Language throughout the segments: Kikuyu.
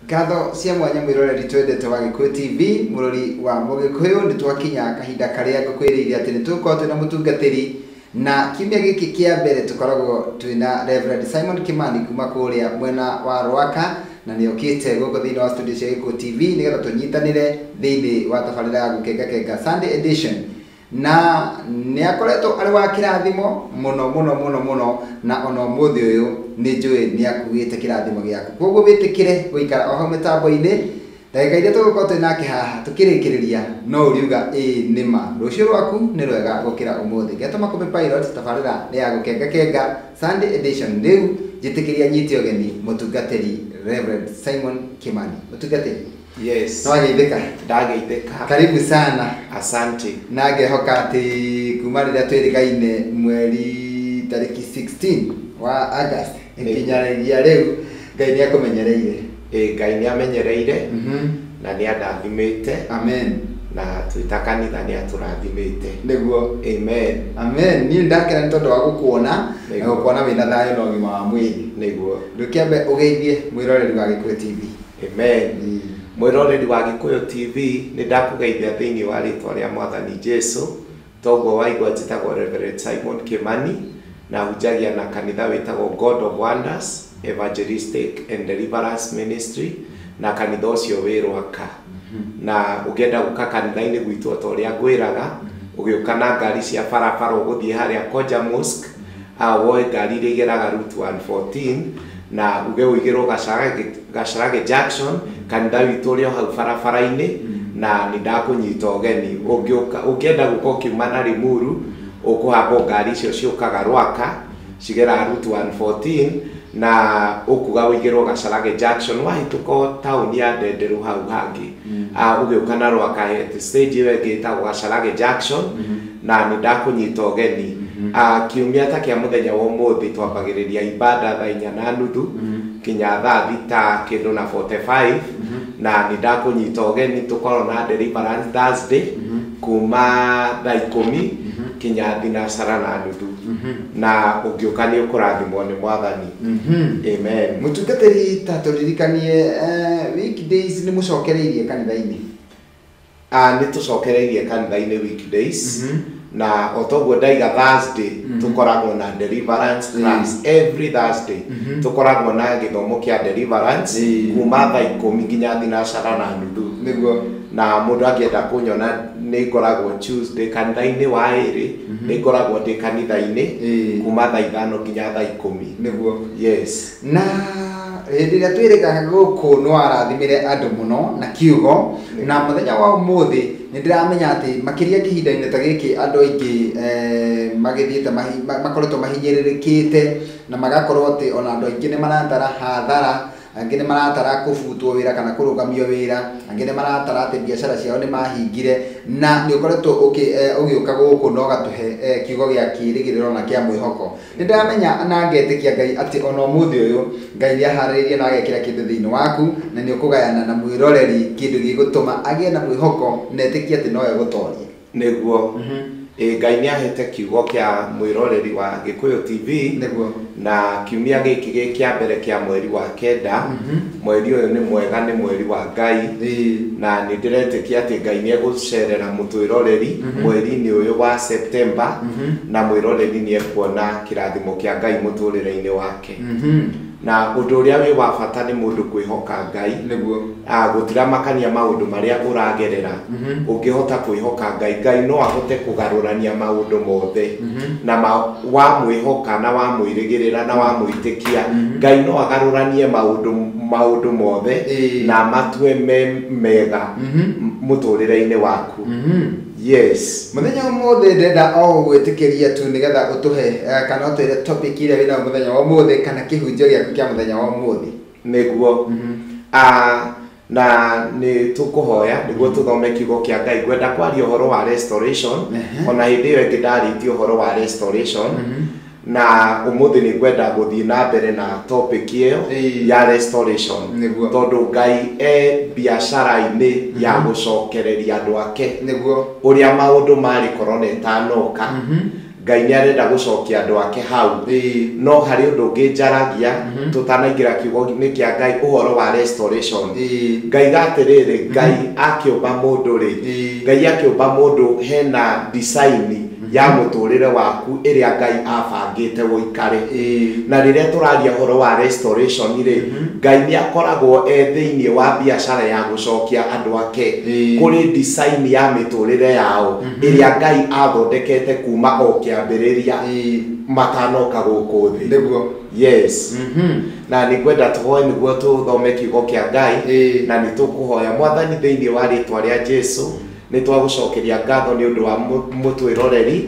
Ngatho cia mwanya mwiroreri twendete wa Gikuyu TV, murori wa Mugikuyu, ni twakinya kahinda karia ngukwiriire ati ni tukorwo twina mutungatiri na kiumia giki kia mbere tukoragwo twina Reverend Simon Kimani kuma kuria mwena wa Rwaka, na ni okite guku thiini wa studio cia Gikuyu TV nigetha tunyitanire thiini wa tabarira ya Gukenga Kenga Sunday edition. Na ni akoretwo ari wa kirathimo muno muno muno muno, na ona umuthi uyu ni njui ni akuite kirathimo giaku, koguo witikire guikara oho mitambo-ini ndagika iria tugukorwo twĩ nake haha tukirikiria no uriuga ĩ nĩma rucio rwaku nĩ rwega gukira umuthi. Ngetũma kũmĩ pilot tabarĩra nĩ ya Gukenga Kenga Sunday edition. Rĩu njĩtĩkĩria nyite ũgeni mũtungatĩri Reverend Simon Kimani. Mũtungatĩri, Yes. Nĩwageithĩka? Ndageithĩka. Karibu sana. Asante. Na ngehoka atĩ kuma rĩrĩa twĩrĩgaine mweri tarĩki 16 wa August nginyagia rĩu Ngai nĩ akũmenyereire. Ngai nĩ amenyereire na nĩ andathimĩte. Amen. Na twĩ ta kanitha nĩ atũrathimĩte. Nĩguo. Amen. Amen. Niĩ ndakena nĩ tondũ wa gũkuona na gũkuona wĩna thayũ na ũgima wa mwĩrĩ. Nĩguo. Ndũkĩambe ũgeithie mwĩroreri wa Gikuyu TV. Amen. Mwĩroreri wa Gikuyu TV, nĩ ndakũgeithia thĩinĩ wa rĩtwa rĩa Mwathani Jesu. Toguo waigua njĩtagwo Reverend Simon Kimani na hunjagia na kanitha wĩtagwo God of Wonders Evangelistic and Deliverance Ministry, na kanitha ũcio wĩ Rwaka. Na ũngĩenda gũka kanitha-inĩ gwitũ o ta ũrĩa ngwĩraga, ũgĩũka na ngari cia barabara ũgũthiĩ harĩa Koja Mosque, woe ngari iria igeraga Route 114 na uge ũigĩrwo Gacharage Junction, kanitha witũ ũrĩ o hau barabara-inĩ, na nĩ ndakũnyita ũgeni. Ũngĩenda gũka ũkiuma na Limuru, ũkũhamba ngari icio ciũkaga Rwaka, cigeraga Route 114 na ũkuga ũigĩrwo Gacharage Junction, wahĩtũka taũni ya Ndenderu hau hangĩ. Ũgĩũka na Rwaka he stage ĩyo ĩngĩ ĩtagwo Gacharage Junction, na nĩ ndakũnyita ũgeni. Kiumia ta kĩa mũthenya wa ũmũthĩ twambagĩrĩria ibada thaa inya na nuthu kinya thaa thita kĩndũ na 45, na nĩ ndakũnyita ũgeni tũkorwo na Deliverance Thursday kuma thaa ikũmi kinya thinacara na nuthu, na ũngĩũka nĩ ũkũrathimwo nĩ Mwathani. Amen. Mũtungatĩri, ta tũririkanie, weekdays nĩ mũcokereirie kanitha-inĩ? Nĩ tũcokereirie kanitha-inĩ weekdays, na o toguo ndaiga Thursday tũkoragwo na deliverance class every Thursday. Tũkoragwo na gĩthomo kĩa deliverance kuma thaa ikũmi nginya thinacara na nuthu. Nĩguo. Na mũndũ angĩenda kũnyona nĩ ngoragwo Tuesday kanitha-inĩ wa ĩrĩ, nĩ ngoragwo ndĩ kanitha-inĩ kuma thaa ithano nginya thaa ikũmi. Nĩguo. Yes. Na hĩndĩ ĩrĩa twĩrĩgaga gũkũ nĩ warathimire andũ mũno na kiugo, na mũthenya wa ũmũthĩ nĩ ndĩramenya atĩ makĩria kĩhinda-inĩ ta gĩkĩ andũ aingĩ magĩthiĩte makoretwo mahinyĩrĩrĩkĩte na magakorwo atĩ ona andũ aingĩ nĩ maratara hathara, angĩ nĩ maratara kũbutwo wĩra kana kũrũgamio wĩra, angĩ nĩ maratara atĩ biacara ciao nĩ mahingire, na nĩ ũkoretwo ũgĩũka gũkũ na ũgatũhe kiugo gĩa kĩĩrĩgĩrĩro na kĩa mwĩhoko. Nĩ ndĩramenya na ngetĩkia Ngai atĩ ona ũmũthĩ ũyũ Ngai nĩ aharĩrĩirie na agekĩra kĩndũ thĩinĩ waku, na nĩ ũkũgayana na mwĩroreri kĩndũ gĩgũtũma agĩe na mwĩhoko na etĩkie atĩ no egũtoria. Nĩguo. Ngai nĩ ahete kiugo kĩa mwĩroreri wa Gikuyu TV. Nĩguo. Na kiumia gĩkĩ gĩ kĩa mbere kĩa mweri wa kenda, mweri ũyũ nĩ mwega, nĩ mweri wa Ngai. Na nĩ ndĩretĩkia atĩ Ngai nĩ egũcerera mũtwĩroreri mweri-inĩ ũyũ wa September, na mwĩroreri nĩ ekuona kĩrathimo kĩa Ngai mũtũrĩre-inĩ wake. Na ũndũ ũrĩa wĩ wa bata nĩ mũndũ kwĩhoka Ngai. Nĩguo. Gũtiramakania maũndũ marĩa ũragerera. Ũngĩhota kwĩhoka Ngai, Ngai no ahote kũgarũrania maũndũ mothe. Na wamwĩhoka na wamwĩrĩgĩrĩra na wamwĩtĩkia, Ngai no agarũranie maũndũ mothe na matue mega mũtũrĩre-inĩ waku. Yes. Mũthenya ũmũthĩ ndĩrenda o gũgwĩtĩkĩria tu nĩgetha ũtũhe kana ũtwĩre topic ĩrĩa wĩnayo mũthenya wa ũmũthĩ kana kĩhunjio gĩaku kĩa mũthenya wa ũmũthĩ. Nĩguo. Na nĩ tũkũhoya nĩguo tũthome kiugo kĩa Ngai. Ngwenda kwaria ũhoro wa restoration. Ona hĩndĩ ĩyo ĩngĩ ndarĩtie ũhoro wa restoration. Na ũmũthĩ nĩ ngwenda gũthiĩ na mbere na topic ĩyo ya restoration. Nĩguo. Tondũ Ngai e biacara-inĩ ya gũcokereria andũ ake. Nĩguo. Ũrĩa maũndũ marĩ korona ĩtanoka. Ngai nĩ arenda gũcokia andũ ake hau. No harĩ ũndũ ũngĩ njaragia tũtanaingĩra kiugo-inĩ kĩa Ngai ũhoro wa restoration. Ngai atĩrĩrĩ, Ngai akĩũmba mũndũ rĩ, Ngai akĩũmba mũndũ hena design ya mũtũrĩre waku ĩrĩa Ngai abangĩte ũikare. Na rĩrĩa tũraria ũhoro wa restoration rĩ, Ngai nĩ akoragwo e thĩinĩ wa biacara ya gũcokia andũ ake kũrĩ design ya mĩtũrĩre yao ĩrĩa Ngai athondekete kuma o kĩambĩrĩria matanoka gũkũ thĩ. Nĩguo. Yes. Na nĩ ngwenda tũhoe nĩguo tũthome kiugo kĩa Ngai, na nĩ tũkũhoya Mwathani thĩinĩ wa rĩtwa rĩa Jesu. Nĩ twagũcokeria ngatho nĩ ũndũ wa mũtwĩroreri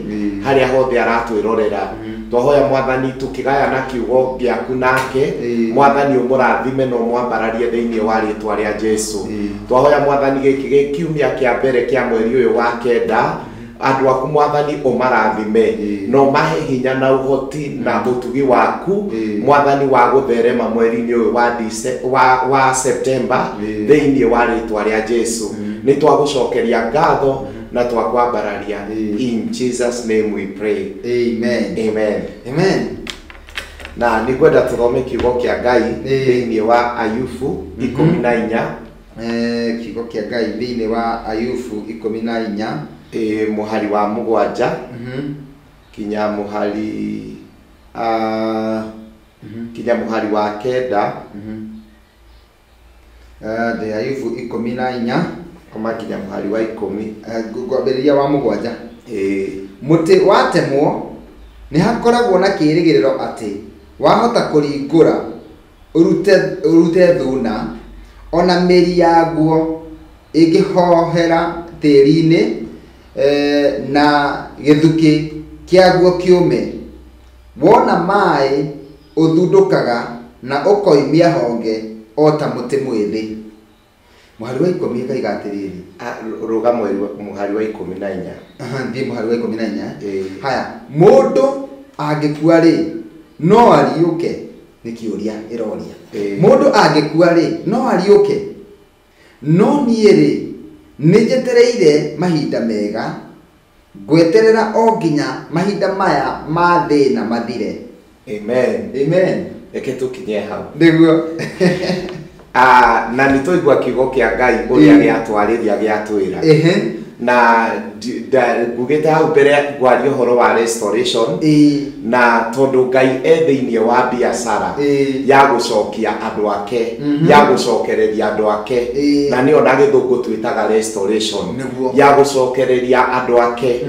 harĩa hothe aratwĩrorera. Twahoya Mwathani tũkĩgayana kiugo gĩaku nake, Mwathani ũmũrathime na ũmwambararie thĩinĩ wa rĩtwa rĩa Jesu. Twahoya Mwathani gĩkĩ gĩ kiumia kĩa mbere kĩa mweri ũyũ wa kenda, andũ aku Mwathani ũmarathime na ũmahe hinya na ũhoti na ũtugi waku Mwathani wa gũtherema mweri-inĩ ũyũ wa September thĩinĩ wa rĩtwa rĩa Jesu. Nĩ twagũcokeria ngatho na twakwambararia. In Jesus name we pray. Amen. Amen. Amen. Na nĩ ngwenda tũthome kiugo kĩa Ngai thĩinĩ wa Ayubu 14. Kiugo kĩa Ngai thĩinĩ wa Ayubu 14. Mũhari wa 7 kinya mũhari kinya mũhari wa 9. Ndĩ Ayubu 14 kuma kinya mũhari wa 10. Ngwambĩrĩria wa 7. Mũtĩ watemwo nĩ hakoragwo na kĩĩrĩgĩrĩro atĩ wahota kũringũra ũrute thuna, ona mĩri yaguo ĩngĩhohera tĩĩri-inĩ, na gĩthukĩ kĩaguo kĩũme. Wona maĩ ũthundũkaga na ũkoimia honge o ta mũtĩ mwĩthĩ. Mũhari wa 10 ngaiga atĩrĩrĩ. Rũga mũhari wa 14. Thiĩ mũhari wa 14. Haya, mũndũ angĩkua rĩ, no ariũke? Nĩ kĩũria ĩroria. Mũndũ angĩkua rĩ, no ariũke? No niĩ rĩ, nĩ njetereire mahinda mega, ngweterera o nginya mahinda maya ma thĩna mathire. Amen. Amen. Reke tũkinye hau. Nĩguo. Na nĩ twaigua kiugo kĩa Ngai ũrĩa gĩatwarĩria gĩatwĩra. Na ngugĩte hau mbere ngwaria ũhoro wa restoration, na tondũ Ngai e thĩinĩ wa biacara ya gũcokia andũ ake, ya gũcokereria andũ ake, na nĩyo na gĩthũngũ twĩtaga restoration, ya gũcokereria andũ ake.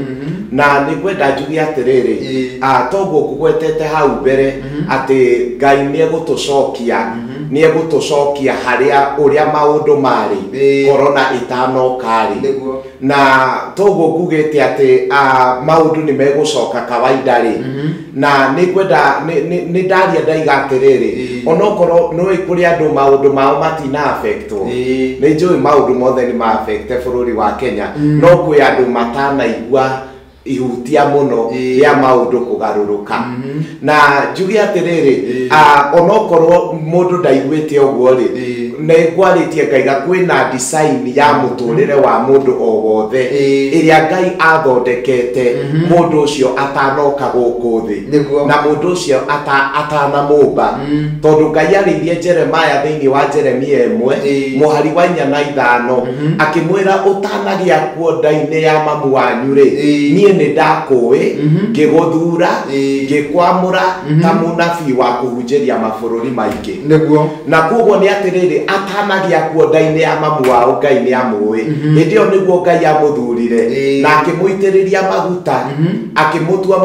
Na nĩ ngwenda njuge atĩrĩrĩ, toguo ngũgwetete hau mbere atĩ Ngai nĩ egũtũcokia, nĩ egũtũcokia harĩa ũrĩa maũndũ marĩ korona ĩtanoka rĩ. Na toguo ngugĩte atĩ maũndũ nĩ megũcoka kawaida rĩ. Na nĩ ngwenda nĩ ndaria ndaiga atĩrĩrĩ, onokorwo nĩ kũrĩ andũ maũndũ mao matina affectwo, nĩ njũĩ maũndũ mothe nĩ ma affecte bũrũri wa Kenya, no kwĩ andũ matanaigua ihutia mũno rĩa maũndũ kũgarũrũka. Na njuge atĩrĩrĩ, onokorwo mũndũ ndaiguĩte ũguo rĩ, nĩ ngwarĩtie ngaiga kwĩna design ya mũtũrĩre wa mũndũ o wothe ĩrĩa Ngai athondekete mũndũ ũcio atanoka gũkũ thĩ, na mũndũ ũcio atanamũmba. Tondũ Ngai arĩirie Jeremiah thĩinĩ wa Jeremia 1 mũhari wa 4 na 5 akĩmwĩra ũtanagĩa kuo nda-inĩ ya mamu wanyu rĩ, niĩ nĩ ndakũĩ, ngĩgũthura, ngĩkwamũra ta mũnabii wa kũhunjĩria mabũrũri maingĩ. Nĩguo. Na koguo nĩ atĩrĩrĩ, atanagia kuo nda-inĩ ya mamu wao Ngai nĩ amũĩ. Hĩndĩ ĩyo nĩguo Ngai amũthurire na akĩmũitĩrĩria maguta, akĩmũtua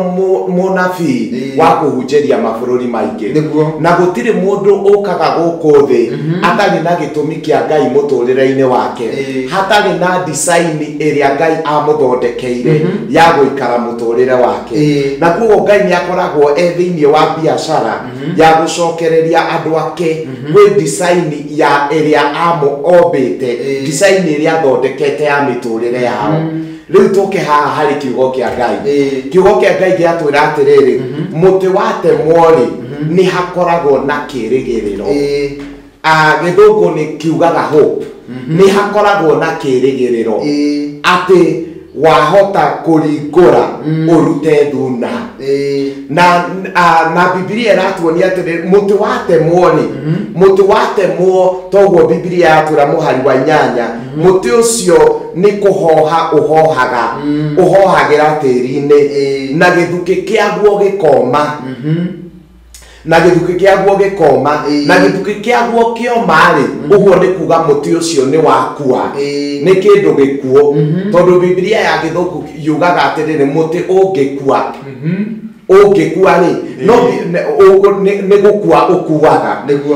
mũnabii wa kũhunjĩria mabũrũri maingĩ. Na gũtirĩ mũndũ ũkaga gũkũ thĩ atarĩ na gĩtũmi kĩa Ngai mũtũrĩre-inĩ wake, hatarĩ na design ĩrĩa Ngai amũthondekeire ya gũikara mũtũrĩre wake. Na koguo Ngai nĩ akoragwo e thĩinĩ wa biacara ya gũcokereria andũ ake gwĩ design ya ĩrĩa ombĩte, design ĩrĩa athondekete ya mĩtũrĩre yao. Rĩu tũke haha harĩ kiugo kĩa Ngai. Kiugo kĩa Ngai gĩatwĩra atĩrĩrĩ, mũtĩ watemwo rĩ, nĩ hakoragwo na kĩĩrĩgĩrĩro. Gĩthũngũ nĩ kiugaga hope. Nĩ hakoragwo na kĩĩrĩgĩrĩro atĩ Wahota kũringũra ũrute thuna. Na Bibilia ĩratuonia atĩrĩ mũtĩ watemwo rĩ, mũtĩ watemwo toguo Bibilia yatwĩra mũhari wa 8, mũtĩ ũcio nĩ kũhoha ũhohaga, ũhohagĩra tĩri-inĩ na gĩthukĩ kĩaguo gĩkoma. Na gĩthukĩ kĩaguo gĩkoma, na gĩthukĩ kĩaguo kĩoma rĩ, ũguo nĩ kuga mũtĩ ũcio nĩ wakua, nĩ kĩndũ gĩkuũ. Tondũ Bibilia ya gĩthũngũ yugaga atĩrĩrĩ mũtĩ ũngĩkua, ũngĩkua rĩ, no nĩ gũkua ũkuaga.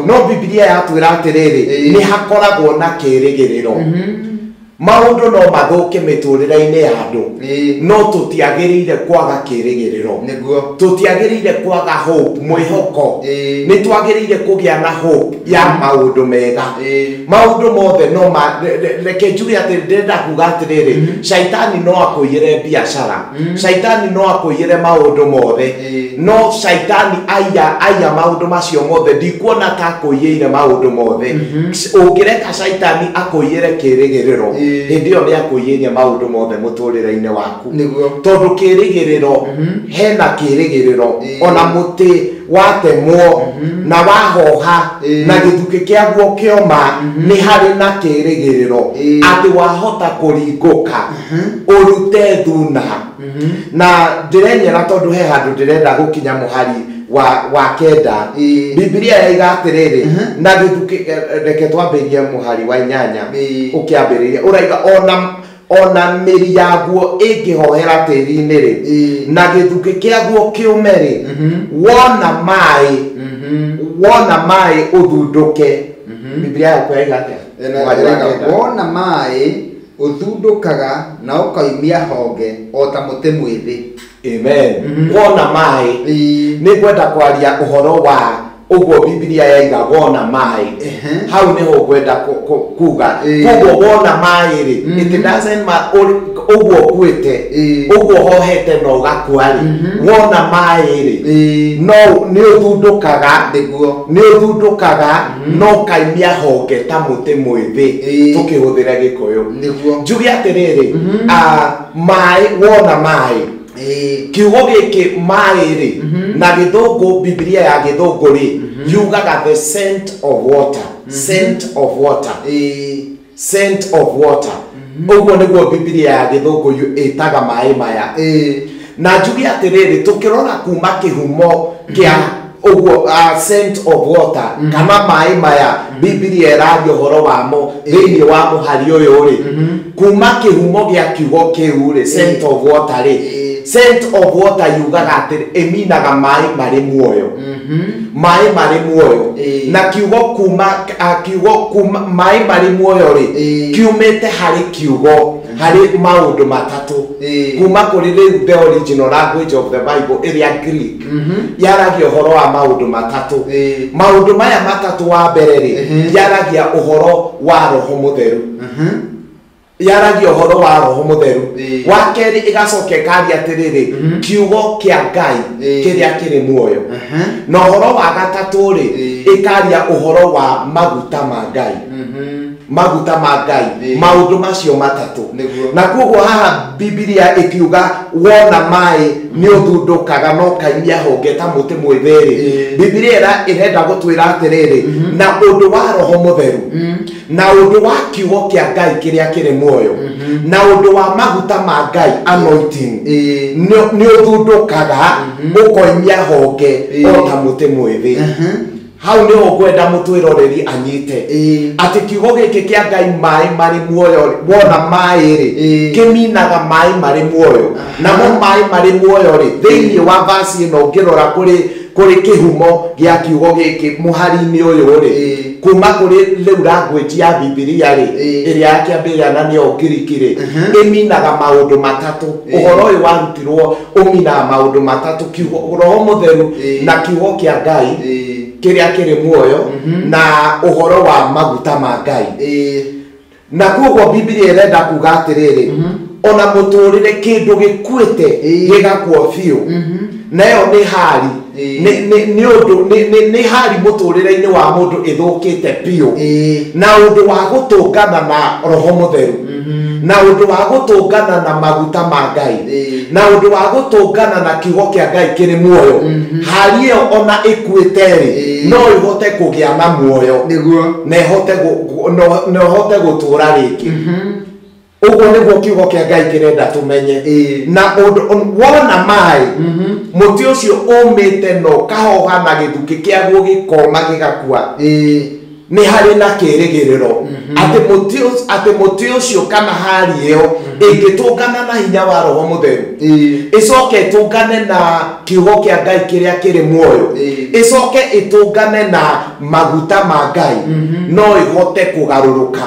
No Bibilia yatwĩra atĩrĩrĩ nĩ hakoragwo na kĩĩrĩgĩrĩro. Maũndũ no mathũke mĩtũrĩre-inĩ ya andũ, no tũtiagĩrĩire kwaga kĩĩrĩgĩrĩro, tũtiagĩrĩire kwaga hope, mwĩhoko. Nĩ twagĩrĩire kũgĩa na hope ya maũndũ mega. Maũndũ mothe no reke njuge atĩ ndĩrenda kuga atĩrĩrĩ, caitani no akũiyĩre biacara, caitani no akũiyĩre maũndũ mothe, no caitani aiya maũndũ macio mothe, ndikuona ta akũiyĩire maũndũ mothe. Ũngĩreka caitani akũiyĩre kĩĩrĩgĩrĩro, hĩndĩ ĩyo nĩ akũiyĩire maũndũ mothe mũtũrĩre-inĩ waku. Tondũ kĩĩrĩgĩrĩro, hena kĩĩrĩgĩrĩro, ona mũtĩ watemwo na wahoha na gĩthukĩ kĩaguo kĩoma, nĩ harĩ na kĩĩrĩgĩrĩro atĩ wahota kũringũka ũrute thuna. Na ndĩrenyera tondũ he handũ ndĩrenda gũkinya mũhari wa 9. Bibilia yaiga atĩrĩrĩ, na gĩthukĩ, reke twambĩrĩrie mũhari wa 8 ũkĩambĩrĩria ũraiga ona mĩri yaguo ĩngĩhohera tĩri-inĩ rĩ, na gĩthukĩ kĩaguo kĩũme rĩ, wona maĩ ũthundũke. Bibilia yaku yaiga atĩa? Wona maĩ ũthundũkaga na ũkaumia honge o ta mũtĩ mwĩthĩ. Amen. Wona maĩ, nĩ ngwenda kwaria ũhoro wa ũguo Bibilia yaiga wona maĩ. Hau nĩho ngwenda kuga. Koguo wona maĩ rĩ, it doesn't matter ũguo ũkuĩte, ũguo ũhohete na ũgakua rĩ, wona maĩ rĩ, no nĩ ũthundũkaga, nĩ ũthundũkaga no ũkaimia honge ta mũtĩ mwĩthĩ, tũkĩhũthĩra Gĩkũyũ. Njuge atĩrĩrĩ, maĩ, wona maĩ, kiugo gĩkĩ maĩ rĩ, na gĩthũngũ, Bibilia ya gĩthũngũ rĩ, yugaga the scent of water, scent of water, scent of water. Ũguo nĩguo Bibilia ya gĩthũngũ ĩtaga maĩ maya. Na njuge atĩrĩrĩ, tũkĩrora kuma kĩhumo kĩa ũguo scent of water kana maĩ maya Bibilia ĩraria ũhoro wamo thĩinĩ wa mũhari ũyũ rĩ, kuma kĩhumo gĩa kiugo kĩu rĩ, scent of water rĩ, scent of water yugaga atĩ ĩminaga maĩ marĩ muoyo, maĩ marĩ muoyo. Na kiugo kuma kiugo kuma maĩ marĩ muoyo rĩ, kiumĩte harĩ kiugo harĩ maũndũ matatũ. Kuma kũrĩ rĩu the original language of the Bible ĩrĩa Greek, yaragia ũhoro wa maũndũ matatũ. Maũndũ maya matatũ, wa mbere rĩ, yaragia ũhoro wa Roho Mũtheru, yaragia ũhoro wa Roho Mũtheru. Wa kerĩ ĩgacoka ĩkaria atĩrĩrĩ, kiugo kĩa Ngai kĩrĩa kĩrĩ muoyo. Na ũhoro wa gatatũ rĩ, ĩkaria ũhoro wa maguta ma Ngai, maguta ma Ngai. Maũndũ macio matatũ. Na koguo haha Bibilia ĩkiuga wona maĩ nĩ ũthundũkaga na ũkaimia honge ta mũtĩ mwĩthĩ rĩ, Bibilia ĩrenda gũtwĩra atĩrĩrĩ, na ũndũ wa Roho Mũtheru, na ũndũ wa kiugo kĩa Ngai kĩrĩa kĩrĩ muoyo, na ũndũ wa maguta ma Ngai, anointing, nĩ ũthundũkaga ũkoimia honge o ta mũtĩ mwĩthĩ. Hau nĩho ngwenda mũtwĩroreri anyite atĩ kiugo gĩkĩ kĩa Ngai maĩ marĩ muoyo, wona maĩ rĩ, kĩminaga maĩ marĩ muoyo. Namo maĩ marĩ muoyo rĩ, thĩinĩ wa verse ĩno ũngĩrora kũrĩ kĩhumo gĩa kiugo gĩkĩ mũhari-inĩ ũyũ rĩ, kuma kũrĩ rĩu language ya Bibilia rĩ, ĩrĩa ya kĩambĩrĩria na nĩyo Ngiriki rĩ, ĩminaga maũndũ matatũ. Ũhoro ũyũ warutirwo ũminaga maũndũ matatũ: kiugo Roho Mũtheru na kiugo kĩa Ngai kĩrĩa kĩrĩ muoyo, na ũhoro wa maguta ma Ngai. Na koguo Bibilia ĩrenda kuga atĩrĩrĩ, ona mũtũrĩre kĩndũ gĩkuĩte gĩgakua biũ, nayo nĩ hari, nĩ ũndũ nĩ hari mũtũrĩre-inĩ wa mũndũ ĩthũkĩte biũ, na ũndũ wa gũtũngana na Roho Mũtheru. Na ũndũ wa gũtũngana na maguta ma Ngai, na ũndũ wa gũtũngana na kiugo kĩa Ngai kĩrĩ muoyo, hari ĩyo ona ĩkuĩte rĩ, no ĩhote kũgĩa na muoyo, nĩguo, na ĩhote gũtũũra rĩngĩ. Ũguo nĩguo kiugo kĩa Ngai kĩrenda tũmenye. Na ũndũ wona maĩ, mũtĩ ũcio ũmĩte na ũkahoha na gĩthukĩ kĩaguo gĩkoma gĩgakua, nĩ harĩ na kĩĩrĩgĩrĩro atĩ mũtĩ ũcio kana hari ĩyo ĩngĩtũngana na hinya wa Roho Mũtheru, ĩcoke ĩtũngane na kiugo kĩa Ngai kĩrĩa kĩrĩ muoyo, ĩcoke ĩtũngane na maguta ma Ngai, no ĩhote kũgarũrũka.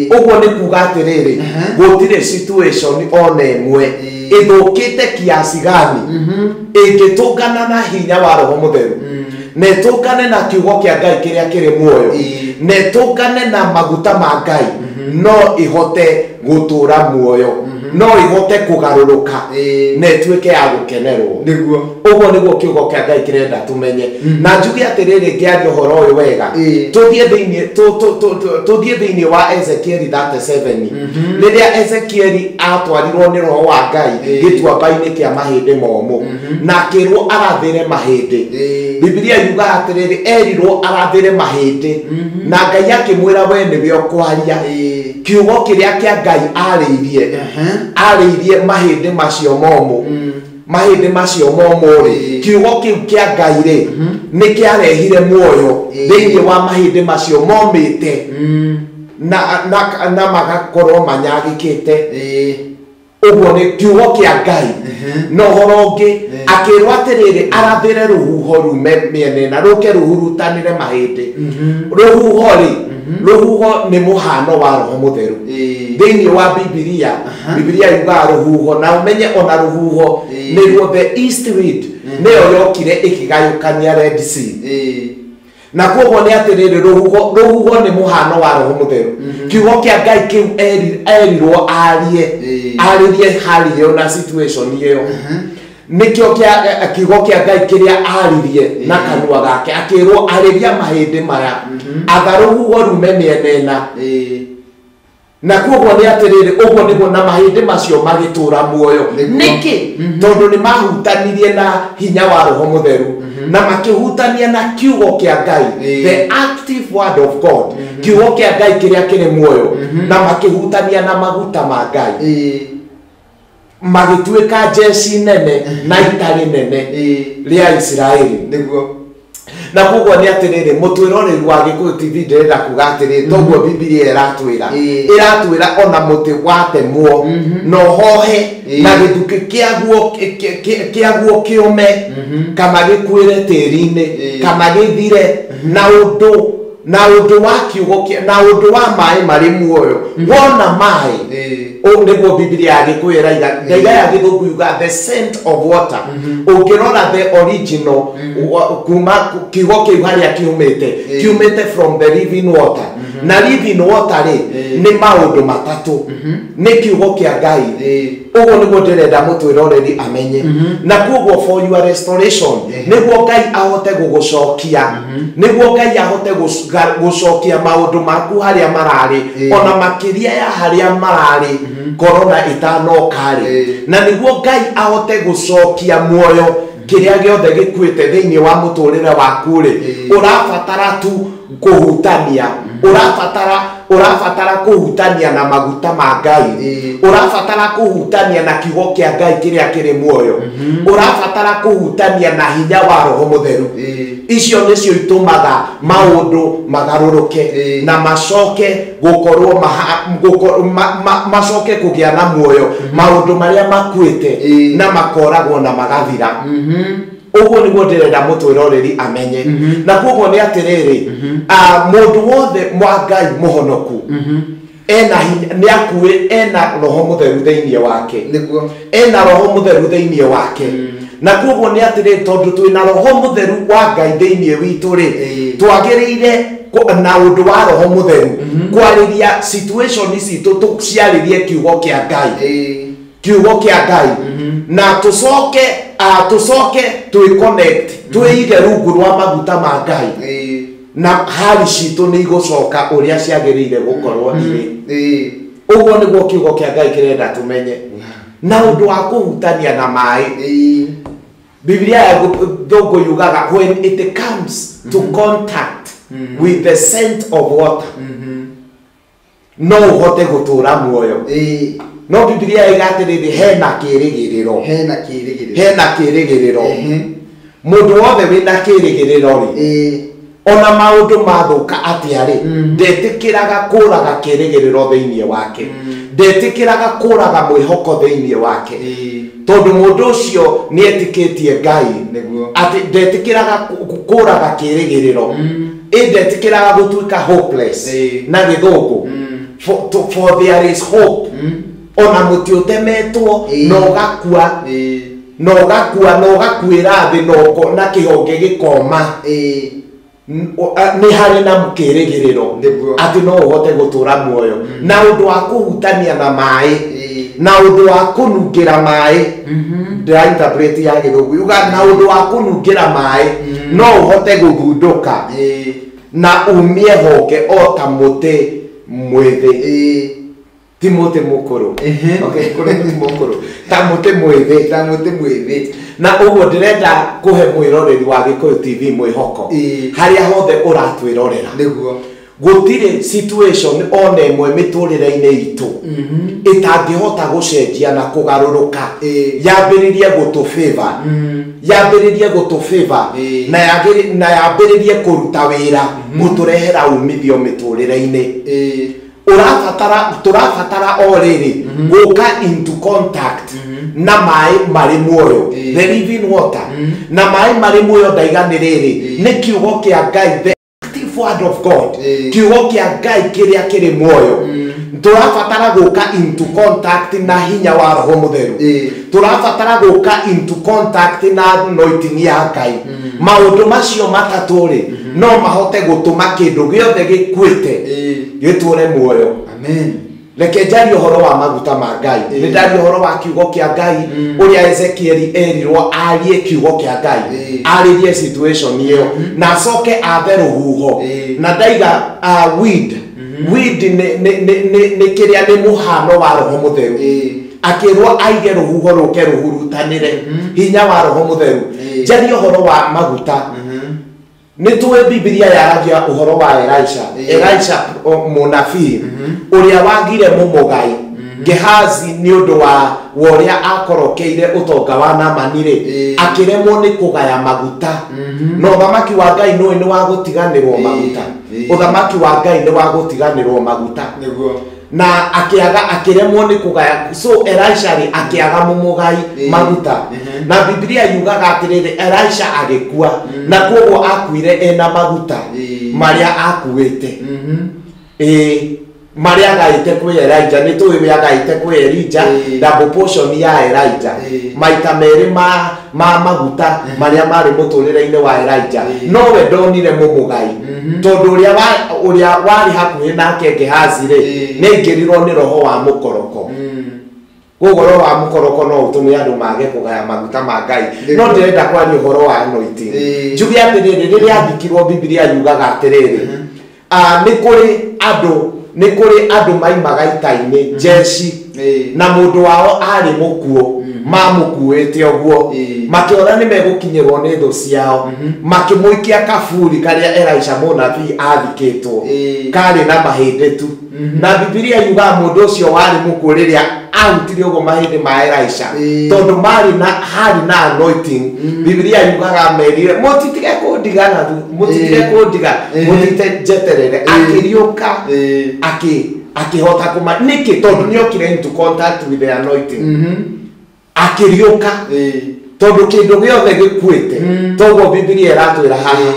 Ũguo nĩ kuga atĩrĩrĩ, gũtirĩ situation ona ĩmwe ĩthũkĩte kiasi gani ĩngĩtũngana na hinya wa Roho Mũtheru, na ĩtũngane na kiugo kĩa Ngai kĩrĩa kĩrĩ muoyo, na ĩtũngane na maguta ma Ngai, no ĩhote gũtũũra muoyo, no ĩhote kũgarũrũka, na ĩtuĩke ya gũkenerwo. Nĩguo. Ũguo nĩguo kiugo kĩa Ngai kĩrenda tũmenye. Na njuge atĩrĩrĩ, ngĩaria ũhoro ũyũ wega, tũthiĩ thĩinĩ wa Ezekieli 37, rĩrĩa Ezekieli atwarirwo nĩ Roho wa Ngai gĩtuamba-inĩ kĩa mahĩndĩ momũ, na akĩrwo arathĩre mahĩndĩ. Bibilia yugaga atĩrĩrĩ, erirwo arathĩre mahĩndĩ, na Ngai akĩmwĩra we nĩwe ũkwaria. Kiugo kĩrĩa kĩa Ngai arĩirie mahĩndĩ macio momũ, mahĩndĩ macio momũ rĩ, kiugo kĩu kĩa Ngai rĩ, nĩ kĩarehire muoyo thĩinĩ wa mahĩndĩ macio momĩte, na magakorwo manyagĩkĩte. Ũguo nĩ kiugo kĩa Ngai. Na ũhoro ũngĩ, akĩrwo atĩrĩrĩ, arathĩre rũhuho rume mĩena ĩna, rũke rũhurutanĩre mahĩndĩ. Rũhuho rĩ, rũhuho nĩ mũhano wa Roho Mũtheru. Thĩinĩ wa Bibilia, Bibilia yugaga rũhuho, na ũmenye ona rũhuho nĩruo the east wind, nĩyo yokire ĩkĩgayũkania Red Sea. Na koguo nĩ atĩrĩrĩ, rũhuho nĩ mũhano wa Roho Mũtheru. Kiugo kĩa Ngai kĩu erirwo arie, arĩrie hali ĩyo na situation ĩyo, nĩkĩo kiugo kĩa Ngai kĩrĩa aririe na kanua gake, akĩrwo arĩria mahĩndĩ maya, atha rũhuho rume mĩena ĩna. Na koguo nĩ atĩrĩrĩ, ũguo nĩguo na mahĩndĩ macio magĩtũũra muoyo. Nĩkĩ? Tondũ nĩ mahutanirie na hinya wa Roho Mũtheru, na makĩhutania na kiugo kĩa Ngai, the active word of God, kiugo kĩa Ngai kĩrĩa kĩrĩ muoyo, na makĩhutania na maguta ma Ngai, magĩtuĩka jeshi nene na itarĩ nene rĩa Isiraeli. Nĩguo. Na koguo nĩ atĩrĩrĩ, mũtwĩroreri wa Gĩkũyũ TV, ndĩrenda kuga atĩrĩrĩ, toguo Bibilia ĩratwĩra, ĩratwĩra ona mũtĩ watemwo na ũhohe na gĩthukĩ kĩaguo kĩũme, kana gĩkuĩre tĩri-inĩ, kana gĩthire, na ũndũ wa kiugo na ũndũ wa maĩ marĩ muoyo. Wona maĩ, ũũ nĩguo Bibilia ya Gĩkũyũ ĩraiga, ndaiga ya Gĩthũngũ yuga the scent of water. Ũngĩrora the original, kuma kiugo kĩu harĩa kiumĩte, kiumĩte from the living water. Na living water rĩ, nĩ maũndũ matatũ, nĩ kiugo kĩa Ngai. Ũguo nĩguo ndĩrenda mũtwĩroreri amenye. Na koguo for your restoration, nĩguo Ngai ahote gũgũcokia, nĩguo Ngai ahote gũcokia maũndũ maku harĩa mararĩ, ona makĩria ya harĩa mararĩ korona ĩtanoka rĩ, na nĩguo Ngai ahote gũcokia muoyo kĩrĩa gĩothe gĩkuĩte thĩinĩ wa mũtũrĩre waku rĩ, ũrabatara tu kũhutania, ũrabatara kũhutania na maguta ma Ngai, ũrabatara kũhutania na kiugo kĩa Ngai kĩrĩa kĩrĩ muoyo, ũrabatara kũhutania na hinya wa Roho Mũtheru. Icio nĩcio itũmaga maũndũ magarũrũke na macoke gũkorwo macoke kũgĩa na muoyo, maũndũ marĩa makuĩte na makoragwo na magathira. Ũguo nĩguo ndĩrenda mũtwĩroreri amenye. Na koguo nĩ atĩrĩrĩ, mũndũ wothe wa Ngai mũhonoku ena nĩ akuĩ, ena Roho Mũtheru thĩinĩ wake. Nĩguo. Ena Roho Mũtheru thĩinĩ wake. Na koguo nĩ atĩrĩrĩ, tondũ twĩna Roho Mũtheru wa Ngai thĩinĩ witũ rĩ, twagĩrĩire na ũndũ wa Roho Mũtheru kwarĩria situation citũ, tũciarĩrie kiugo kĩa Ngai. Kiugo kĩa Ngai. Na tũcoke twĩ connect, twĩige rungu rwa maguta ma Ngai. Na hali citũ nĩ igũcoka ũrĩa ciagĩrĩire gũkorwo irĩ. Ũguo nĩguo kiugo kĩa Ngai kĩrenda tũmenye. Na ũndũ wa kũhutania na maĩ, Biblia ya thũngũ yugaga when it comes to contact with the scent of water, no ũhote gũtũra muoyo. No Biblia iga atĩrĩrĩ, hena kĩrĩgĩrĩro. Hena kĩrĩgĩrĩro. Hena kĩrĩgĩrĩro. Mũndũ wothe wĩna kĩrĩgĩrĩro rĩ, ona maũndũ mathũka atĩa rĩ, ndetĩkĩraga kũraga kĩrĩgĩrĩro thĩinĩ wake, ndetĩkĩraga kũraga mwĩhoko thĩinĩ wake, tondũ mũndũ ũcio nĩ etĩkĩtie Ngai atĩ ndetĩkĩraga kũraga kĩrĩgĩrĩro, ĩ ndetĩkĩraga gũtuĩka hopeless na gĩthũngũ. For there is hope. Ona mũtĩ ũtemetwo na ũgakua, na ũgakua na ũgakuĩra thĩ na ũkona kĩhonge gĩkoma, nĩ harĩ na kĩrĩgĩrĩro atĩ no ũhote gũtũra muoyo. Na ũndũ wa kũhutania na maĩ, na ũndũ wa kũnungĩra maĩ, ndĩra interpret ya gĩthũngũ yuga na ũndũ wa kũnungĩra maĩ no ũhote gũthundũka na umie honge o ta mũtĩ mwĩthĩ, ti mũtĩ mũkũrũ. Okay, kũrĩ mũtĩ mũkũrũ, ta mũtĩ mwĩthĩ, ta mũtĩ mwĩthĩ. Na ũguo ndĩrenda kũhe mwĩroreri wa Gĩkũyũ TV mwĩhoko harĩa hothe ũratwĩrorera. Nĩguo gũtirĩ situation ona ĩmwe mĩtũrĩre-inĩ itũ ĩtangĩhota gũcenjia na kũgarũrũka, yambĩrĩrie gũtũ favor, yambĩrĩrie gũtũ favor, na yambĩrĩrie kũruta wĩra gũtũrehera umithio mĩtũrĩre-inĩ. Tũrabatara o rĩrĩ gũka into contact na maĩ marĩ muoyo, the living water. Na maĩ marĩ muoyo ndaiga nĩ rĩrĩ, nĩ kiugo kĩa Ngai, the active word of God, kiugo kĩa Ngai kĩrĩa kĩrĩ muoyo. Tũrabatara gũka into contact na hinya wa Roho Mũtheru, tũrabatara gũka into contact na anointing ya Ngai. Maũndũ macio matatũ rĩ, no mahote gũtũma kĩndũ gĩothe gĩkuĩte gĩtũre muoyo. Amen. Reke njarie ũhoro wa maguta ma Ngai. Nĩ ndaria ũhoro wa kiugo kĩa Ngai, ũrĩa Ezekieli erirwo arie kiugo kĩa Ngai, arĩrie situation ĩyo, na acoke athe rũhuho. Na ndaiga weed, weed nĩ kĩrĩa nĩ mũhano wa Roho Mũtheru. Akĩrwo aige rũhuho rũke rũhurutanĩre hinya wa Roho Mũtheru. Njarie ũhoro wa maguta. Nĩ tũĩ Biblia yaragia ũhoro wa Elisha, Elisha mũnabii ũrĩa wagire mũmũgai Gehazi nĩ ũndũ wa ũrĩa akorokeire ũtonga wa Naamani rĩ, akĩremwo nĩ kũgaya maguta. Na ũthamaki wa Ngai nũĩ nĩ wa gũtiganĩrwo maguta. Ũthamaki wa Ngai nĩ wa gũtiganĩrwo maguta. Na akĩaga, akĩremwo nĩ kũgaya. So Elisha rĩ, akĩaga mũmũgai maguta. Na Biblia yugaga atĩrĩrĩ, Elisha agĩkua, na koguo akuire ena maguta marĩa akuĩte. Marĩa agaĩte kwĩ Elijah, nĩ tũĩ we agaĩte kwĩ Elijah, double portion ya Elijah, maita merĩ ma maguta marĩa marĩ mũtũrĩre-inĩ wa Elijah. No we ndonire mũmũgai, tondũ ũrĩa warĩ hakuhĩ nake Gehazi rĩ, nĩ aingĩrirwo nĩ roho wa mũkoroko. Koguo roho wa mũkoroko no ũtũme andũ mage kũgaya maguta ma Ngai. No ndĩrenda kwaria ũhoro wa anointing. Njuge atĩrĩrĩ, rĩrĩa athikirwo Biblia yugaga atĩrĩrĩ, nĩ kũrĩ andũ, nĩ kũrĩ andũ maimaga ita-inĩ jeshi, na mũndũ wao arĩ mũkuũ, mamũkuĩte ũguo, makĩona nĩ megũkinyĩrwo nĩ thũ ciao, makĩmũikia kaburi karĩa Elisha mũnabii athikĩtwo, karĩ na mahĩndĩ tu. Na Biblia yugaga mũndũ ũcio warĩ mũkuũ rĩrĩa ahutirie ũguo mahĩndĩ ma Elisha, tondũ marĩ na harĩ na anointing. Biblia yugaga merire mũtitige kũndiga na mũtitige kũndiga, mũtite njeterere. Akĩriũka, akĩhota kũma nĩkĩ? Tondũ nĩokire into contact with the anointing. Akĩriũka, tondũ kĩndũ gĩothe gĩkuĩte, toguo Biblia ĩratwĩra haha,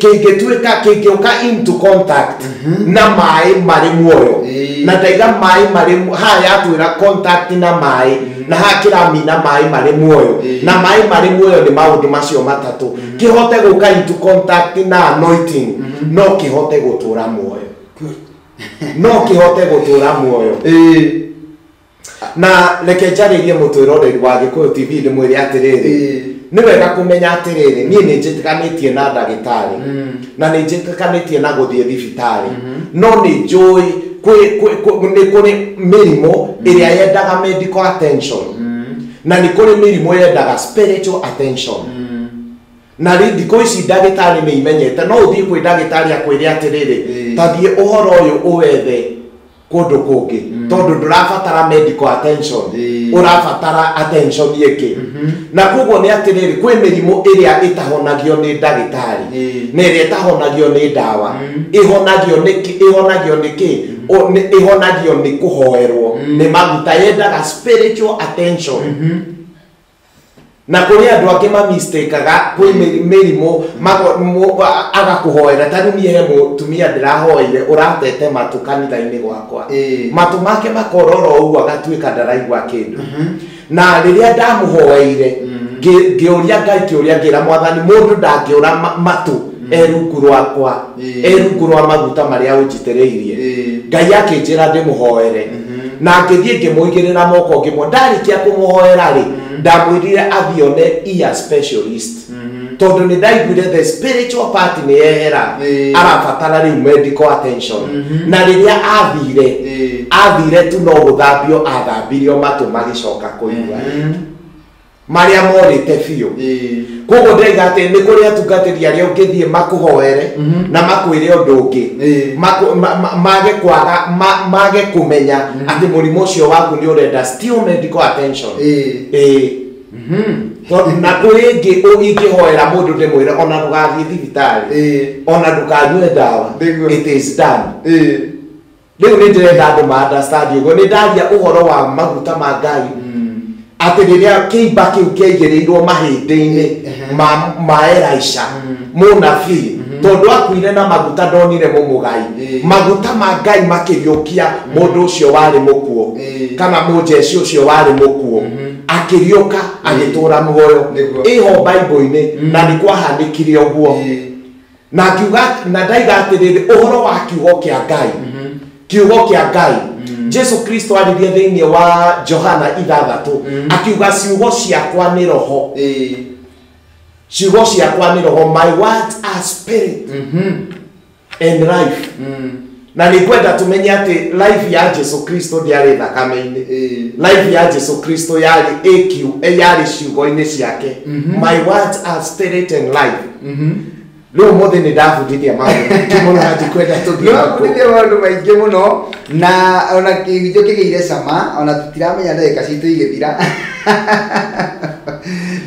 kĩngĩtuĩka kĩngĩũka into contact na maĩ marĩ muoyo. Na ndaiga maĩ marĩ haha yatwĩra contact na maĩ, na haha kĩramina maĩ marĩ muoyo, na maĩ marĩ muoyo nĩ maũndũ macio matatũ. Kĩhote gũka into contact na anointing, no kĩhote gũtũra muoyo, no kĩhote gũtũra muoyo. Na reke njarĩrie mũtwĩroreri wa Gĩkũyũ TV ndĩmwĩre atĩrĩrĩ, nĩ wega kũmenya atĩrĩrĩ, niĩ nĩ njĩtĩkanĩtie na ndagĩtarĩ, na nĩ njĩtĩkanĩtie na gũthiĩ thibitarĩ, no nĩ njũĩ Nĩ kũrĩ mĩrimũ ĩrĩa yendaga medical attention, na nĩ kũrĩ mĩrimũ yendaga spiritual attention. Na rĩ thikũ ici ndagĩtarĩ nĩ imenyete, no ũthiĩ kwĩ ndagĩtarĩ akwĩre atĩrĩrĩ, ta thiĩ ũhoro ũyũ ũwethe kũndũ kũngĩ, tondũ ndũrabatara medical attention, ũrabatara attention ĩngĩ. Na koguo nĩ atĩrĩrĩ, kwĩ mĩrimũ ĩrĩa ĩtahonagio nĩ ndagĩtarĩ, na ĩrĩa ĩtahonagio nĩ ndawa, ĩhonagio nĩ ĩhonagio nĩ kĩ? Ĩhonagio nĩ kũhoerwo nĩ maguta, yendaga spiritual attention. Na kũrĩ andũ angĩ mamistakaga, kwĩ mĩrimũ agakũhoera. Ta rĩu niĩ he mũtumia ndĩrahoeire ũratete matũ kanitha-inĩ gwakwa, matũ make makorora ũguo agatuĩka ndaraigua kĩndũ. Na rĩrĩa ndamũhoeire, ngĩũria Ngai kĩũria, ngĩra Mwathani, mũndũ ndangĩũra matũ e rungu rwakwa, e rungu rwa maguta marĩa ũnjitĩrĩirie. Ngai akĩnjĩra ndĩmũhoere, na ngĩthiĩ ngĩmũigĩrĩra moko, ngĩmwo ndarĩkia kũmũhoera rĩ, ndamwĩrire athiĩ one ear specialist, tondũ nĩ ndaiguire the spiritual part nĩ yehera, arabatara rĩu medical attention. Na rĩrĩa athire, athire tu no gũthambio athambirio matũ, magĩcoka kũigua marĩa morĩte biũ. Koguo ndĩraiga atĩ nĩ kũrĩ atungatĩri arĩa ũngĩthiĩ makũhoere na makwĩre ũndũ ũngĩ, mage kwaga mage kũmenya atĩ mũrimũ ũcio waku nĩ ũrenda still medical attention. Ĩĩ. Tondũ na kũrĩ ĩngĩ ingĩhoera mũndũ ndĩmwĩre ona ndũgathiĩ thibitarĩ, ona ndũkanyue ndawa, it is done. Rĩu nĩ ndĩrenda andũ ma understand ũguo nĩ ndaria ũhoro wa maguta ma Ngai, atĩ rĩrĩa kĩimba kĩu kĩaigĩrĩirwo mahĩndĩ-inĩ ma Elisha mũnabii, tondũ akuire na maguta, ndonire mũmũgai, maguta ma Ngai makĩriũkia mũndũ ũcio warĩ mũkuũ, kana mũnjeci ũcio warĩ mũkuũ akĩriũka agĩtũra muoyo. Ĩho Bible-inĩ na nĩ kwahanĩkire ũguo. Na ngiuga na ndaiga atĩrĩrĩ, ũhoro wa kiugo kĩa Ngai, kiugo kĩa Ngai, Jesu Kristo aririe thĩinĩ wa Johana 6, akiuga, "Ciugo ciakwa nĩ roho." Ciugo ciakwa nĩ roho, my words are spirit and life. Na nĩ ngwenda tũmenye atĩ life ya Jesu Kristo ndĩarĩ thakame-inĩ. Life ya Jesu Kristo yarĩ AQ, yarĩ ciugo-inĩ ciake. My words are spirit and life. Rĩu ũmũthĩ nĩ ndabundithia maũndũ maingĩ mũno na ndikwenda tũthiĩ nakuo. Nĩwabundithia maũndũ maingĩ mũno, na ona kĩhunjio kĩgĩire cama, ona tũtiramenya ndagĩka citũ igĩthira.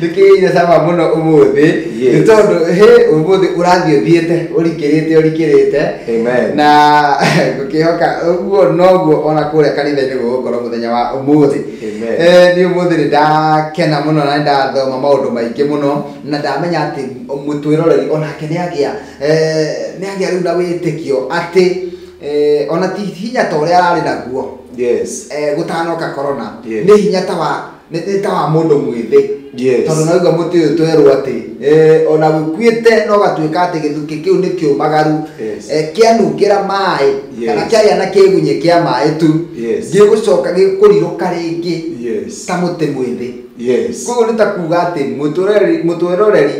Nĩ kĩgĩire cama mũno ũmũthĩ, nĩ tondũ hĩ ũmũthĩ ũrathiĩ ũthiĩte ũrikĩrĩte ũrikĩrĩte. Amen. Na ngũkĩhoka ũguo noguo ona kũrĩa kanitha-inĩ gũgũkorwo mũthenya wa ũmũthĩ. Amen. Niĩ ũmũthĩ nĩ ndakena mũno na nĩ ndathoma maũndũ maingĩ mũno, na ndamenya atĩ mũtwĩroreri onake nĩ agĩa nĩ agĩa rĩu na wĩtĩkio atĩ ona ti hinya ta ũrĩa ararĩ naguo gũtanoka corona, nĩ hinya ta wa nĩ ta wa mũndũ mwĩthĩ, tondũ naigua mũtĩ ũyũ twerwo atĩ ona gũkuĩte no gatuĩka atĩ gĩthukĩ kĩu nĩ kĩũmagaru, kĩanungĩra maĩ kana kĩagĩa na kĩgunyĩ kĩa maĩ tu, gĩgũcoka gĩkũrirũka rĩngĩ ta mũtĩ mwĩthĩ. Koguo nĩ ta kuga atĩ mũtwĩroreri,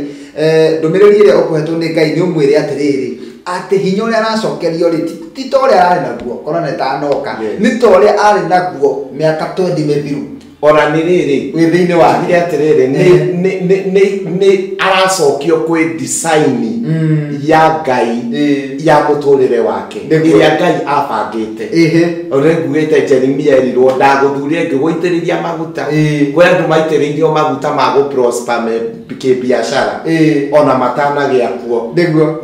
ndũmĩrĩri ĩrĩa ũkũhetwo nĩ Ngai nĩ ũmwĩre atĩrĩrĩ, atĩ hinya ũrĩa aracokerio rĩ, ti ta ũrĩa ararĩ naguo korona ĩtanoka, nĩ ta ũrĩa arĩ naguo mĩaka 20 mĩthiru Ona nĩ rĩrĩ, wĩ thĩinĩ wake. Njugire atĩrĩrĩ, nĩ aracokio kwĩ design ya Ngai ya mũtũrĩre wake, ĩrĩa Ngai abangĩte. Ũrĩa ngugĩte, Jeremia erirwo, "Ndagũthurie ngĩgũitĩrĩria maguta." Kwĩ andũ maitĩrĩirio maguta ma gũ prosper me kĩbiacara ona matanagĩa kuo.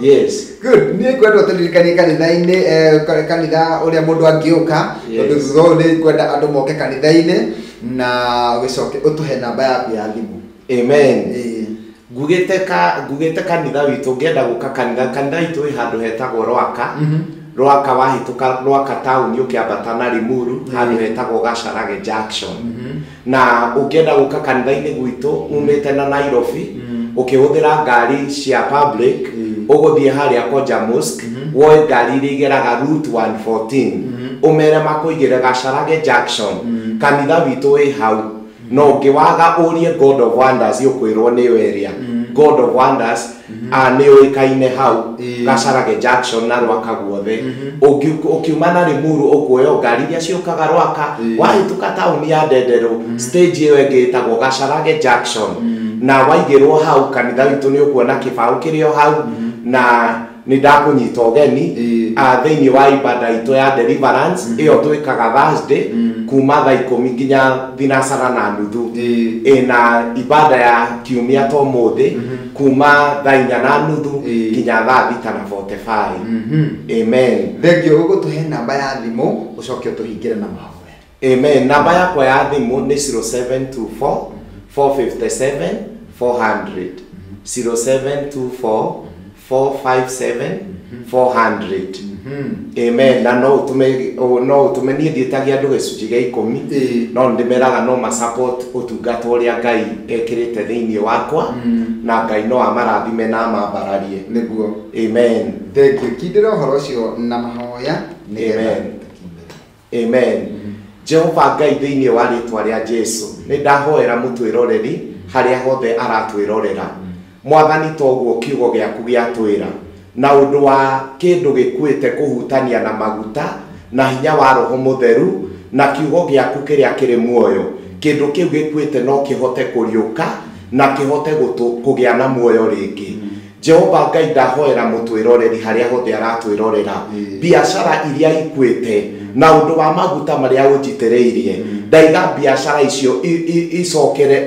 Yes. Good. Niĩ ngwenda ũtũririkanie kanitha-inĩ, kanitha ũrĩa mũndũ angĩũka, tondũ thutha ũyũ nĩ ngwenda andũ moke kanitha-inĩ, na ũgĩcoke ũtũhe namba yaku ya thimũ. Amen. Ngugĩte kanitha witũ, ngĩenda gũka kanitha, kanitha witũ wĩ handũ hetagwo Rwaka. Rwaka, wahĩtũka Rwaka taũni ũkĩambata na Limuru, handũ hetagwo Gacharage Junction. Na ũngĩenda gũka kanitha-inĩ gwitũ umĩte na Nairobi ũkĩhũthĩra ngari cia public, ũgũthiĩ harĩa Koja Mosque, woe ngari iria igeraga route 114, ũmere makũigĩre Gacharage Junction. Kanitha witũ wĩ hau. No ũngĩwaga, ũrie God of Wonders, ũkwĩrwo nĩyo ĩrĩa. God of Wonders nĩ ũĩkaine hau Gacarage Junction na Rwaka guothe. Ũkiuma na Limuru ũkuoya ngari iria ciũkaga Rwaka, wahĩtũka taũni ya Ndenderũ, stage ĩyo ĩngĩ ĩtagwo Gacarage Junction, na waigĩrwo hau kanitha witũ nĩ ũkuona kĩbaũ kĩrĩ o hau, na nĩ ndakũnyita ũgeni thĩinĩ wa ibada itũ ya deliverance ĩyo twĩkaga Thursday kuma thaa 10 nginya 3:30, ĩna ibada ya kiumia to mũthĩ kuma thaa 4:30 nginya thaa 6:45. Amen. Thengio ũgũtũhe namba ya thimũ ũcoke ũtũhingĩre na mahoya. Amen. Namba yakwa ya thimũ nĩ 0724 457 400, 0724 457 400. Amen. Na no utume niĩ ndiĩtagia andũ gĩcunjĩ gĩa 10, no ndĩmeraga no ma-support ũtungata ũrĩa Ngai ekĩrĩte thĩinĩ wakwa, na Ngai no amarathime na amambararie. Nĩguo. Amen. Thengio kindĩra ũhoro ũcio na mahoya. Amen. Amen. Jehova Ngai thĩinĩ wa rĩtwa rĩa Jesu, nĩ ndahoera mũtwĩroreri harĩa hothe aratwĩrorera. Mwathani toguo kiugo gĩaku gĩatwĩra na ũndũ wa kĩndũ gĩkuĩte kũhutania na maguta na hinya wa Roho Mũtheru na kiugo gĩaku kĩrĩa kĩrĩ muoyo, kĩndũ kĩu gĩkuĩte no kĩhote kũriũka na kĩhote kũgĩa na muoyo rĩngĩ. Jehova Ngai ndahoera mũtwĩroreri harĩa hothe aratwĩrorera, biacara iria ikuĩte na ũndũ wa maguta marĩa ũnjitĩrĩirie, ndaiga biacara icio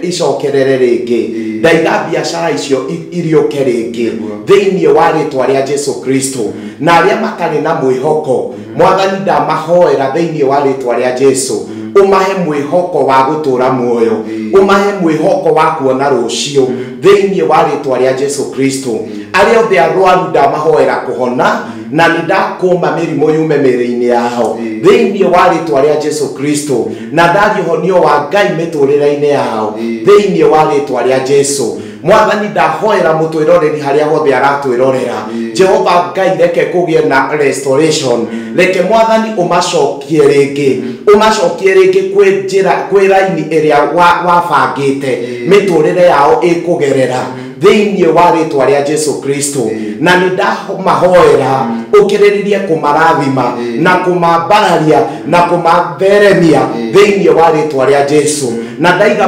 icokerere rĩngĩ, ndaiga biacara icio iriũke rĩngĩ thĩinĩ wa rĩtwa rĩa Jesu Kristo. Na arĩa matarĩ na mwĩhoko, Mwathani ndamahoera thĩinĩ wa rĩtwa rĩa Jesu, umahe mwĩhoko wa gũtũra muoyo, umahe mwĩhoko wa kuona rũciũ thĩinĩ wa rĩtwa rĩa Jesu Kristo. Arĩa othe arwaru ndamahoera kũhona, na nĩ ndakũma mĩrimũ yume mĩĩrĩ-inĩ yao thĩinĩ wa rĩtwa rĩa Jesu Kristo, na ndaria ũhonio wa Ngai mĩtũrĩre-inĩ yao thĩinĩ wa rĩtwa rĩa Jesu. Mwathani ndahoera mũtwĩroreri harĩa hothe aratwĩrorera, Jehova Ngai reke kũgĩe na restoration, reke Mwathani ũmacokie rĩngĩ, ũmacokie rĩngĩ kwĩ njĩra, kwĩ raini ĩrĩa wabangĩte mĩtũrĩre yao ĩkũgerera thĩinĩ wa rĩtwa rĩa Jesu Kristo. Na nĩ ndamahoera ũkĩrĩrĩrie kũmarathima na kũmambararia na kũmatheremia thĩinĩ wa rĩtwa rĩa Jesu, na ndaiga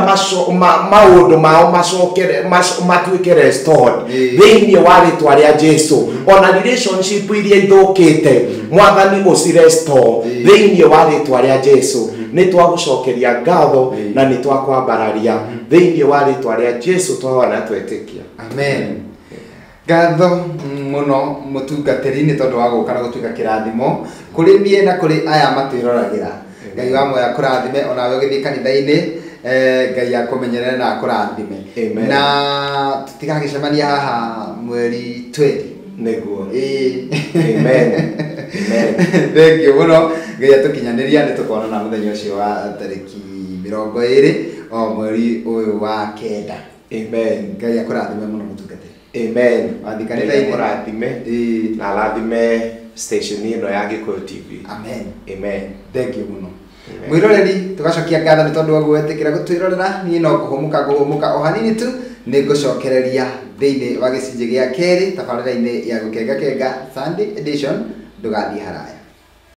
maũndũ mao macokere matuĩke restored thĩinĩ wa rĩtwa rĩa Jesu. Ona relationship iria ithũkĩte, Mwathani ũcirestore thĩinĩ wa rĩtwa rĩa Jesu. Nĩ twagũcokeria ngatho na nĩ twakwambararia thĩinĩ wa rĩtwa rĩa Jesu twahoya na twetĩkia. Amen. Ngatho mũno mũtungatĩri nĩ tondũ wa gũka na gũtuĩka kĩrathimo kũrĩ niĩ na kũrĩ aya matwĩroragĩra. Ngai wa muoyo akũrathime onawe ũgĩthiĩ kanitha-inĩ, Ngai akũmenyerere na akũrathime. Na tũtigagĩcemania haha mweri 20. Nĩguo. Amen. Amen. Thank you mũno. Ngai atũkinyanĩria, nĩ tũkonana mũthenya ũcio wa tarĩki 20 o mweri ũyũ wa 9. Amen. Ngai akũrathime mũno mũtungatĩri. Amen. Wathiĩ kanitha-inĩ. Akũrathime na arathime station ĩno ya Gĩkũyũ TV. Amen. Amen. Thank you mũno. Mwĩroreri, tũgacokia ngatho nĩ tondũ wa gwĩtĩkĩra gũtwĩrorera. Niĩ no kũhũmũka ngũhũmũka o hanini tu, nĩ ngũcokereria thĩinĩ wa gĩcunjĩ gĩa kerĩ tabarĩra-inĩ ya Gũkengakenga Sunday edition. Ndũgathiĩ haraya.